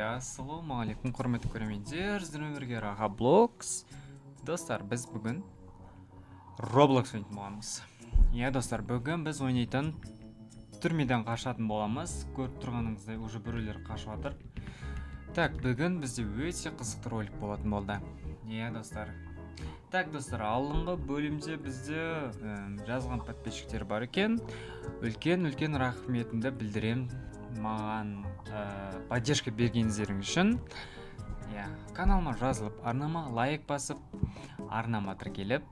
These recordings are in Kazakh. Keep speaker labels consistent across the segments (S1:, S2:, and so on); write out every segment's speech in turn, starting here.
S1: Ассалаумағалейкум, құрметті көрермендер, сіздермен бірге Раха Блокс. Достар, біз бүгін Roblox ойнайтын боламыз. Иә, достар, бүгін біз ойнайтын түрмеден қашатын боламыз. Көріп тұрғаныңыздай, уже біреулер қашып жатыр. Так, бүгін бізде өте қызықты ролик болатын болды. Иә, достар. Так, достар, алдыңғы бөлімде бізде жазған подписчиктер бар екен. Үлкен-үлкен рахметімді білдірем маған поддержка бергендеріңіз үшін. Иә, каналыма жазылып, арнама лайк басып, арнама тіркеліп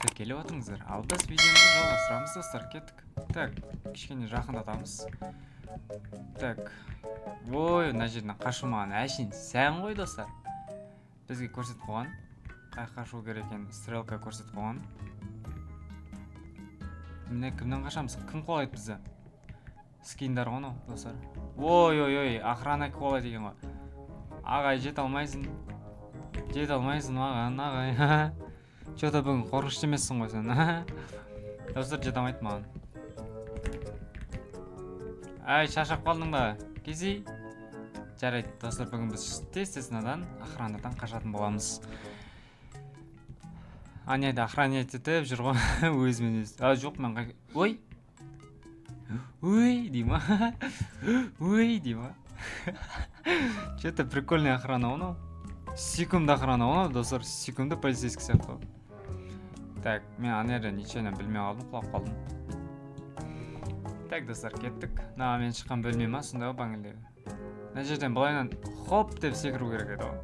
S1: отырыңыздар. Ал біз видеомызды жалғастырамыз, достар, кеттік. Так, кішкене жақындатамыз. Так, ой, мына жерден қашу маған әшейін сән ғой, достар. Бізге көрсетіп қойған, қай қашу керек екенін стрелка көрсетіп қойған. Міне, кімнен қашамыз? Кім қуалайды бізді? Скиндар ғой анау, достар. Ой, ой, ой, охрана қуалайды екен ғой. Ағай, жете алмайсың. Жете алмайсың маған, ағай. Чё-то бүгін қорқынышты емессің ғой сен. Достар, жете алмайды маған. Ай, шаршап қалдың ба? Кезей. Жарайды, достар, бүгін біз тез-тез мынадан, охранадан қашатын боламыз. Ана жерде охранять етіп жүр ғой өзімен өзі. А, жоқ, мен ой. Ой, дей ма? Ой, дей ма? Чё-то прикольный охрана ғой мынау. Сүйкімді охрана ғой мынау, достар, сүйкімді полицейский сияқты ғой. Так, мен ана жерде нечаянно білмей қалдым, құлап қалдым. Так, достар, кеттік. Мына мен шыққан бөлме ма, сондай ғой баңелдегі. Мына жерден былайынан хоп деп секіру керек еді ғой.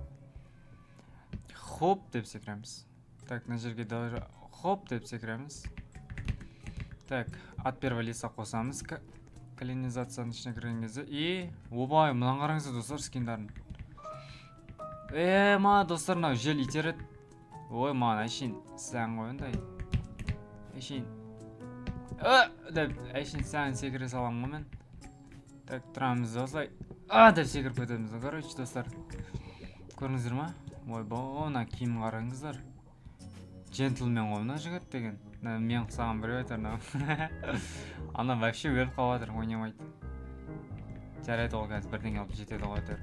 S1: Хоп деп секіреміз. Так, мына жерге даже хоп деп секіреміз. Так, от первого лица қосамыз колонизацияның ішіне кірген кезде. И, обай, мынаны қараңыздар, достар, скиндарын. Ма, достар, мынау жел итереді. Ой, маған әшейін сән ғой ондай. Әшейін. Деп әшейін сән секіре саламын ғой мен. Так, тұрамыз осылай. А, деп секіріп кетеміз. Короче, достар, көрдіңіздер ма? Ойбой, мына киім қараңыздар. Джентльмен ғой мына жігіт деген. Мына мен ұқсаған біреу айтар мынау. Ана вообще өліп қалып жатыр, ойнамайды. Жарайды, ол қазір бірдеңе алып жетеді ғой әйтеуір.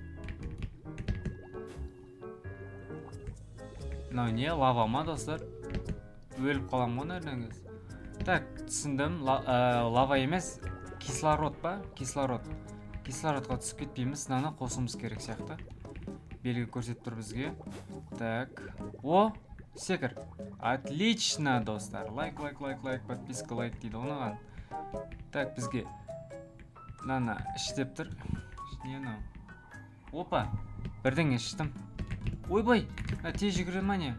S1: Мынау не, лава ма, достар? Өліп қаламын ғой мына кезде. Так, түсіндім. Лава емес, кислород па? Кислород. Кислородқа түсіп кетпейміз, мынаны қосуымыз керек сияқты. Белгі көрсетіп тұр бізге. Так. О, секір. Отлично, достар. Лайк, лайк, лайк, лайк, подписка, лайк дейді ғой мынаған. Так, бізге мынаны іш деп тұр. Не мынау? Опа, бірдеңе іштім. Ойбай, мына тез жүгіре ма не?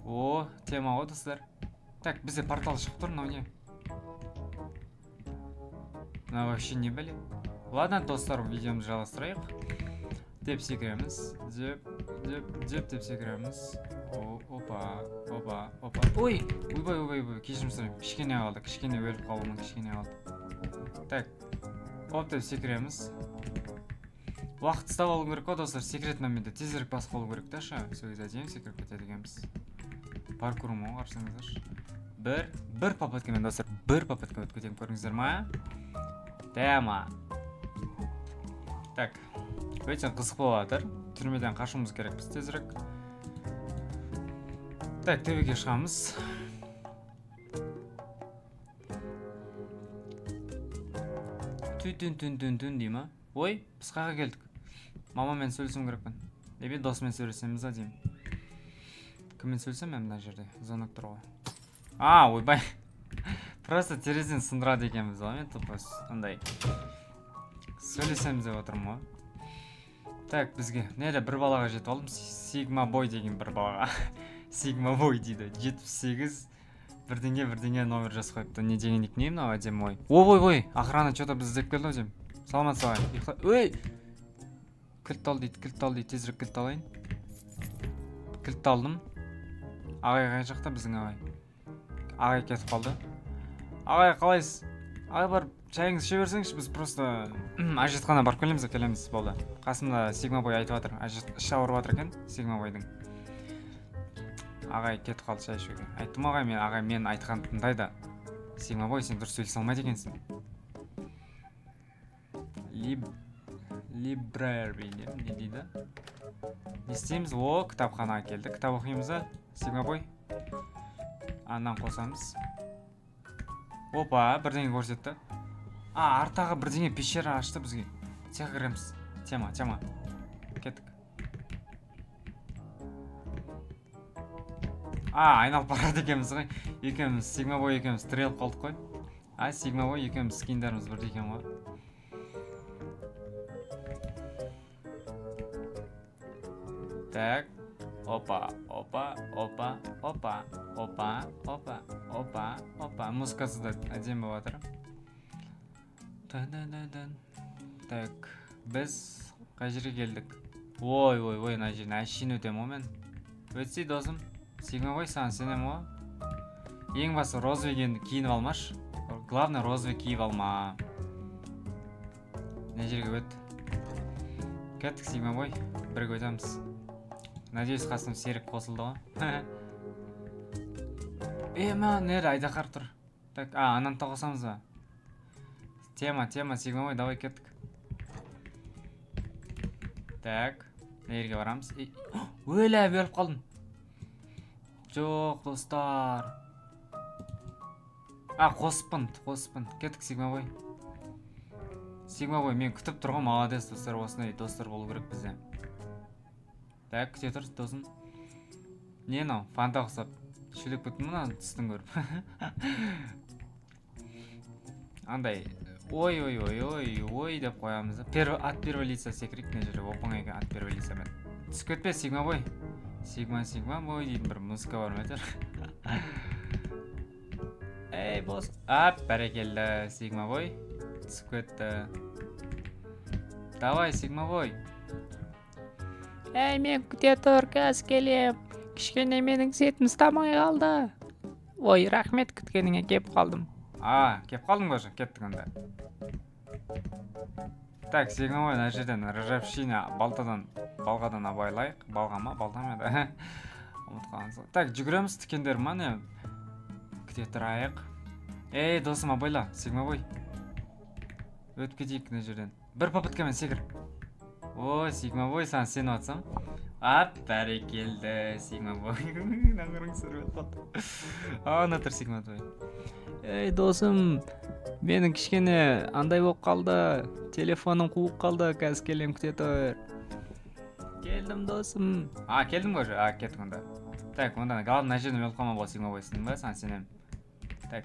S1: О, тема ғой, достар. Так, бізде портал шығып тұр, мынау не? Мынау вообще не бәле? Ладно, достар, видеомызды жалғастырайық. Деп секіреміз. Деп, деп, деп, деп секіреміз. О, опа, опа, опа. Ой, ойбай, ойбай, ойбай, кешірім сұраймын. Кішкене қалды, кішкене өліп қалуым кішкене қалды. Так, оп деп секіреміз. Уақыт ұстап алу керек қой, достар, секіретін моментте тезірек басып қалу керек та ша. Сол кезде әдемі секіріп кетеді екенбіз. Паркур ма, қарасаңыздаршы. Бір попыткамен, достар, бір попытка өтіп кетемін, көрдіңіздер ма? Тема. Так, өте қызық болып жатыр. Түрмеден қашуымыз керекпіз тезірек. Так, төбеге шығамыз. Түн-түн-түн-түн дей ма? Ой, біз қайға келдік? Мамамен сөйлесуім керекпін. Либо досыммен сөйлесеміз а деймін. Кіммен сөйлесем мен мына жерде? Звонок тұр ғой. А, ойбай. Просто терезені сындырады екенбіз ғой, мен тупо андай. Сөйлесеміз деп отырмын ғой. Так, бізге неде бір балаға жетіп алдым. Сигма бой деген бір балаға. Сигма бой дейді. 78 бірдеңе бірдеңе номер жазып қойыпты. Не деген никнейм мынау, әдемі ой. Ой, ой, ой, охрана чё-то бізді іздеп келді ау деймін. Саламатсыз ағай. Ұйықта. Ой! Кілт ал дейді, кілт ал дейді. Тезірек кілт алайын. Кілт алдым. Ағай қай жақта біздің ағай? Ағай кетіп қалды. Ағай, қалайсыз? Ағай, барып шайыңызды іше берсеңізші, біз просто әжетхана барып келеміз де келеміз, болды. Қасымда Сигма бой айтып жатыр. Іші ауырып жатыр екен Сигма бойдың. Ағай кетіп қалды шай ішуге. Айттым ағай, мен ағай мен айтқанды тыңдайды. Сигма бой, сен дұрыс сөйлесе алмайды екенсің. Library не дейді? Не істейміз? О, кітапханаға келдік. Кітап оқимыз ба? Сигма бой. Анан қосамыз. Опа, бірдеңе көрсетті. А, арттағы бірдеңе пещера ашты бізге. Цехқа кіреміз. Тема, тема. Кеттік. А, айналып барады екенбіз ғой. Екеуміз, Сигма бой екеуміз тіреліп қалдық қой. А, Сигма бой екеуміз скиндарымыз бірдей екен ғой. Так. Опа, опа, опа, опа, опа, опа, опа, опа. Музыкасы да әдемі болып жатыр. Тан-тан-тан-тан. Так, біз қай жерге келдік? Ой, ой, ой, мына жерден әшейін өтемін ғой мен. Өтсей, досым. Сигма бой, саған сенемін ғой. Ең басы розовый киініп алмашы. Главное, розовый киіп алма. Мына жерге өт. Кеттік, Сигма бой. Бірге өтеміз. Надеюсь, қасым Серік қосылды ғой. Е, мә, нері айдаһар тұр. Так, а, ананы та қосамыз ба? Тема, тема, Сигма бой, давай кеттік. Так, нерге барамыз? Өлә, өліп қалдым. Жоқ, достар. А, қосыппын, қосыппын. Кеттік, Сигма бой. Сигма бой, мен күтіп тұрған, молодец, достар, осындай достар болу керек бізде. Так, күте тұр, досым. Не мынау? Фанта ұқсап. Шөлеп кеттім мына түстің көріп. Андай, ой, ой, ой, ой, ой деп қоямыз. Первый, от первого лица секірейік мына жерде, оп-оңай екен от первого лицамен. Түсіп кетпе, Сигма бой. Сигма, Сигма бой дейтін бір музыка бар ма әйтеуір? Ей, бос. Ап, бәрекелді, Сигма бой. Түсіп кетті. Давай, Сигма бой.
S2: Әй, мен күте тұр, қазір келем. Кішкене менің сетім ұстамай қалды. Ой, рахмет, күткеніңе кеп қалдым.
S1: А, кеп қалдың ба уже? Кеттік онда. Так, Сигма бой, мына жерден ржавчина балтадан, балғадан абайлайық. Балға ма, балта ма еді? Ұмытып қалғансың. Так, жүгіреміз, тікендер ма не? Күте тұрайық. Ей, досым, абайла, Сигма бой. Өтіп кетейік мына жерден. Бір попыткамен секір. Ой, Сигма бой, саған сеніп атсам. Ап, бәрекелді, Сигма бой. Наңырың сырып қалды. Ана тұр Сигма бой.
S2: Ей, досым, менің кішкене андай болып қалды. Телефоным қуып қалды, қазір келем, күте тұр. Келдім, досым.
S1: А, келдің ғой уже? А, кеттік онда. Так, онда главное мына жерден өліп қалма бол, Сигма бой, сенің ба? Саған сенемін. Так,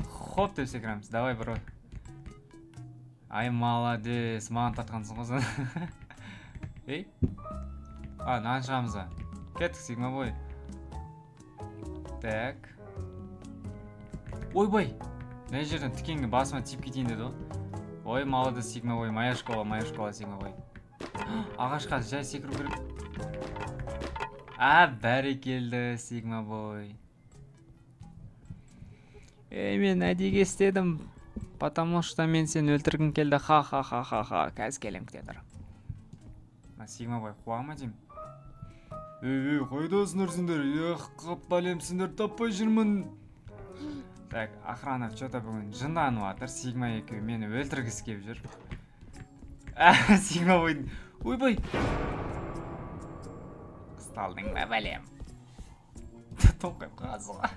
S1: хоп деп секіреміз. Давай, бро. Ай, молодец, маған тартқансың ғой сен. Ей. А, мынаны шығамыз ба? Кеттік, Сигма бой. Так. Ойбай. Мына жерден тікенге басыма тиіп кетейін деді ғой. Ой, молодец, Сигма бой, моя школа, моя школа, Сигма бой. Ағашқа жай секіру керек. А, бәрекелді, Сигма бой.
S2: Ей, мен әдейіге істедім. Потому что мен сені өлтіргім келді. Ха-ха-ха-ха-ха. Қазір келем, күте тұр.
S1: Мына Сигма бой қуа ма деймін? Ей, ей, қайдасыңдар сендер? Эх, қап бәлем, сендер таппай жүрмін. Так, охрана что-то бүгін жынданып жатыр. Сигма екеуі мені өлтіргісі келіп жүр. А, Сигма бойдың. Ойбай. Ұсталдың ба, бәлем? Тоңқайып қалғансың ғой.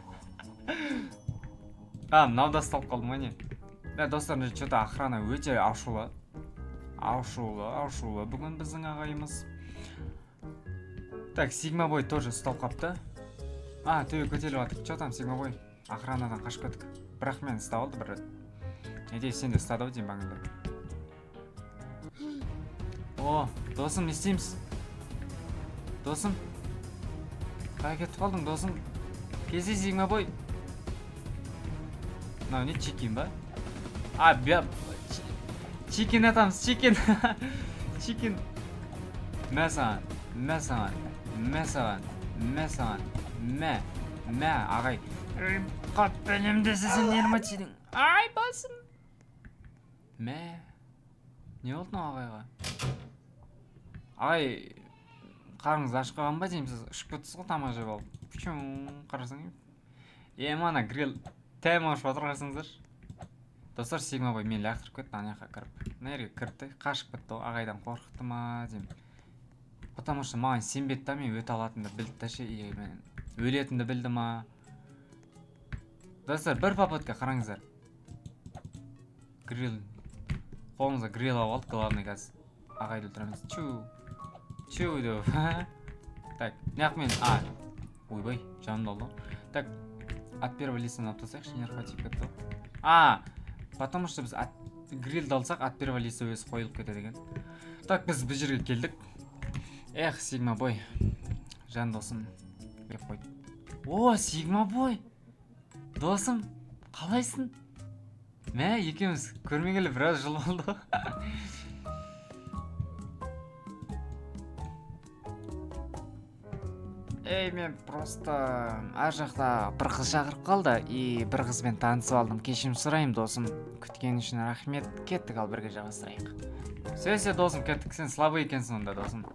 S1: А, мынау да ұсталып қалды ма не? Да, достар, мына что-то охрана өте ашулы. Ашулы, ашулы бүгін біздің ағайымыз. Так, Сигма бой тоже ұсталып қапты. А, төбе көтеріліп жатыр. Че там, Сигма бой? Охранадан қашып кеттік. Бірақ мені ұстап алды бір рет. Надеюсь, сен де ұстады ау деймін бағында. О, досым, не істейміз? Досым? Қая кетіп қалдың, досым? Келсе, Сигма бой. Мынау не, чикен ба? А, чикен атамыз, чикен. Чикен. Мә саған, мә саған, мә саған, мә саған, мә, мә, ағай.
S2: Қап бәлем десе сен нервыма тидің. Ай, басым.
S1: Мә. Не болды мынау ағайға? Ағай, қарныңыз ашып қалған ба деймін, сіз ұшып кеттіңіз ғой тамақ жеп алып. Пучуң, қарасаң. Е, мана гриль тәм ашып жатыр, қарасаңыздаршы. Достар, Сигма бой мені лақтырып кетті, ана жаққа кіріп. Мына жерге кірді, қашып кетті ғой, ағайдан қорықты ма деймін. Потому что маған сенбеді да, мен өте алатынымды білді да ше, и мен өлетінімді білді ма. Достар, бір попытка қараңыздар. Гриль. Қолымызға гриль алып алдық, главный қазір. Ағайды өлтіреміз. Чу. Чу деп. Так, мына мен, а, ойбай, жанымды алды ғой. Так, от первого лица алып тастайықшы, нервқа тиіп кетті ғой. А, потому что біз грильді алсақ, от первого лица өзі қойылып кетеді екен. Так, біз бұл жерге келдік. Эх, Сигма бой. Жан досым деп қойды. О, Сигма бой. Досым, қалайсың? Мә, екеуміз көрмегелі біраз жыл болды ғой. Ей, мен просто ар жақта бір қыз шақырып қалды, и бір қызбен танысып алдым. Кешірім сұраймын, досым. Күткен үшін рахмет. Кеттік, ал бірге жалғастырайық. Все, все, досым, кеттік. Сен слабый екенсің онда, досым.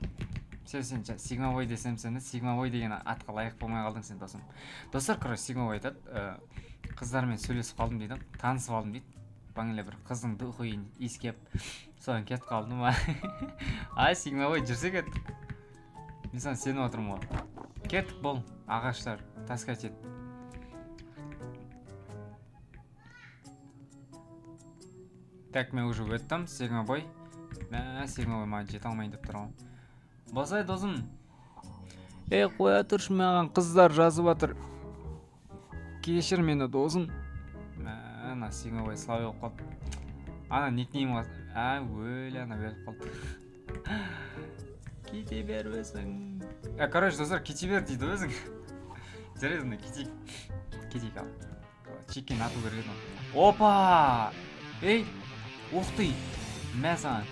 S1: Все, сен Сигма бой десем сені, Сигма бой деген атқа лайық болмай қалдың сен, досым. Достар, короче, Сигма бой айтады, қыздармен сөйлесіп қалдым дейді, танысып алдым дейді. Бағана бір қыздың духын иіскеп, содан кетіп қалдым. Ай, Сигма бой, жүрсе кеттік. Мен саған сеніп отырмын ғой. Кеттік, бол, ағаштар таскать ет. Так, мен уже өттім, Сигма бой. Мә, Сигма бой маған жете алмайын деп тұр ғой. Босай, досым.
S2: Ей, қоя тұршы, маған қыздар жазып жатыр. Кешір мені, досым.
S1: Мә, ана Сигма бой слабый болып қалды. Ана никнейм, а, өлі, ана өліп қалды. Кете бер өзің. Короче, достар, кете бер дейді өзің. Жарайды, онда кетейік. Кетейік ал. Чикен ату керек еді ғой. Опа! Ей, ух ты! Мә саған.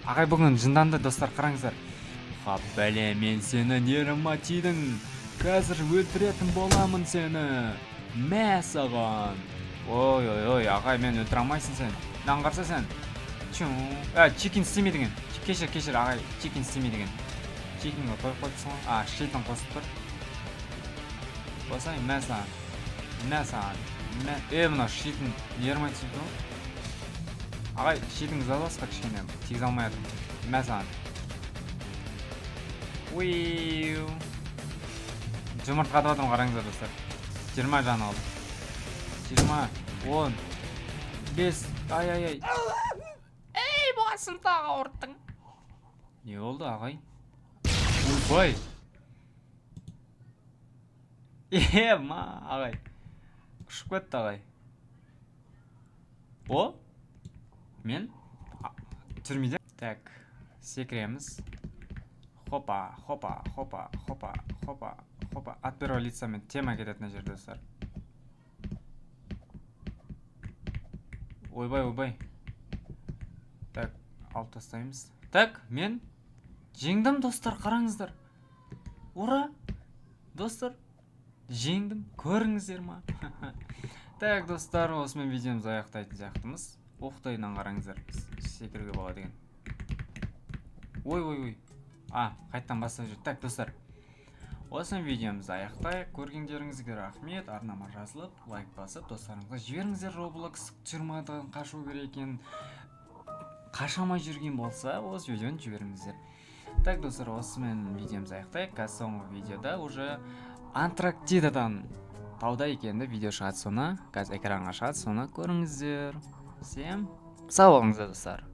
S1: Ағай бүгін жынданды, достар, қараңыздар. Хап, бәле, мен сені нервыма тидің. Қазір өлтіретін боламын сені. Мә саған. Ой, ой, ой, ағай, мен өлтіре алмайсың сен. Мынаны қараса сен. Чу. А, чикен істемейді екен. Кешір, кешір, ағай, чикен істемейді екен. Чикенге қойып қойыпсың ғой. А, щитін қосып тұр. Басай, мә саған. Мә саған. Мә. Е, мына щитін нервыма тиіп тұр ғой. Ағай, щитіңізді аласыз ба кішкене? Тигізе алмай жатырмын. Мә саған. Уиу. Жұмыртқа атып жатырмын, қараңыздар, достар. 20 жан алды. 20, 10, 5, ай, ай, ай.
S2: Ей, басым тағы ауырттың.
S1: Не болды, ағай? Ойбай. Е, ма, ағай. Ұшып кетті, ағай. О? Мен? А, түрмеде. Так, секіреміз. Хопа, хопа, хопа, хопа, хопа, хопа. От первого лица мен тема кетеді мына жерде, достар. Ойбай, ойбай. Так, алып тастаймыз. Так, мен жеңдім, достар, қараңыздар. Ура! Достар, жеңдім, көріңіздер ма? Так, достар, осымен видеомызды аяқтайтын сияқтымыз. Оқтайынан қараңыздар, секіруге болады екен. Ой, ой, ой. А, қайтадан бастап жүр. Так, достар, осымен видеомызды аяқтайық. Көргендеріңізге рахмет. Арнама жазылып, лайк басып, достарыңызға жіберіңіздер. Roblox тюрьмадан қашу керек екен. Қаша алмай жүрген болса, осы видеоны жіберіңіздер. Так, достар, осымен видеомызды аяқтайық. Қазір соңғы видеода уже Антарктидадан тауда екенді видео шығады, соны қазір экранға шығады, соны көріңіздер. Всем сау болыңыздар, достар.